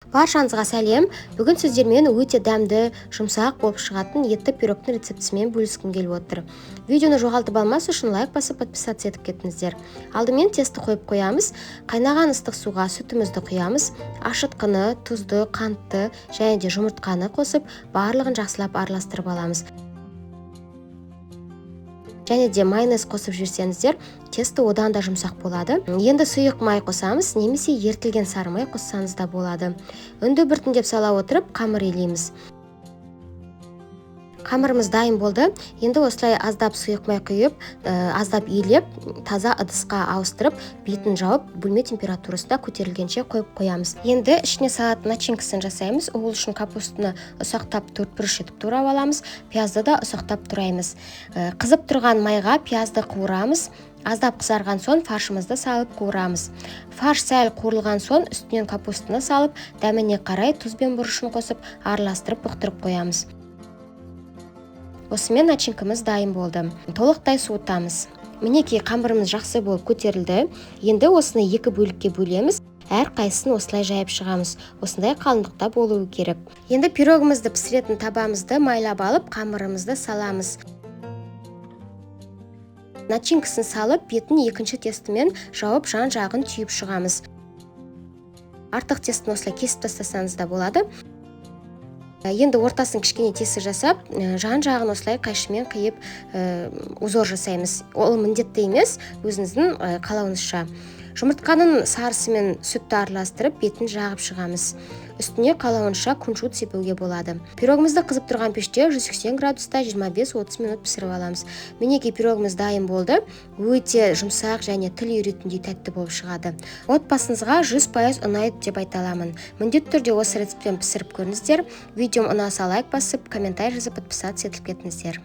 Баршаңызға сәлем! Бүгін сіздермен өте дәмді, жұмсақ болып шығатын етті пирогтың рецептісімен бөліскім келіп отыр. Видеоны жоғалтып алмас үшін лайк басып, подписаться етіп кетіңіздер. Алдымен тесті қойып қоямыз. Қайнаған ыстық суға сүтімізді құямыз. Ашытқыны, тұзды, қантты және де жұмыртқаны қосып, барлығын жақсылап араластырып аламыз. Және де майонез қосып жіберсеңіздер, тесто одан да жұмсақ болады. Енді сұйық май қосамыз немесе ерітілген сары май қоссаңыз да болады. Үнді біртіндеп сала отырып, қамыр илейміз. Қамырымыз дайын болды. Енді осылай аздап сұйық май құйып, аздап илеп, таза ыдысқа ауыстырып, бетін жауып, бөлме температурасында көтерілгенше қойып қоямыз. Енді ішіне салатын начинкасын жасаймыз. Ол үшін капустаны ұсақтап, төртбұрыш етіп турап аламыз. Пиязды да ұсақтап тураймыз. Қызып тұрған майға пиязды қуырамыз. Аздап қызарған соң фаршымызды салып қуырамыз. Фарш сәл қуырылған соң үстінен капустаны салып, дәміне қарай тұз бен бұрышын қосып, араластырып, бұқтырып қоямыз. Осымен начинкамыз дайын болды. Толықтай суытамыз. Мінекей, қамырымыз жақсы болып көтерілді. Енді осыны екі бөлікке бөлеміз. Әрқайсысын осылай жайып шығамыз. Осындай қалыңдықта болуы керек. Енді пирогымызды пісіретін табамызды майлап алып, қамырымызды саламыз. Начинкасын салып, бетін екінші тестімен жауып, жан жағын түйіп шығамыз. Артық тестіні осылай кесіп тастасаңыз да болады. Енді ортасын кішкене тесік жасап, жан жағын осылай қайшымен қиып, узор жасаймыз. Ол міндетті емес, өзіңіздің қалауыңызша. Жұмыртқаның сарысымен сүтті араластырып, бетін жағып шығамыз. Үстіне қалауынша кунжут себуге болады. Пирогымызды қызып тұрған пеште 180 градуста 25-30 минут пісіріп аламыз. Мінекей, пирогымыз дайын болды. Өте жұмсақ және тіл үйретіндей тәтті болып шығады. Отбасыңызға 100% ұнайды деп айта аламын. Міндетті түрде осы рецептпен пісіріп көріңіздер. Видеом ұнаса, лайк басып, комментарий жазып, подписаться етіп кетіңіздер.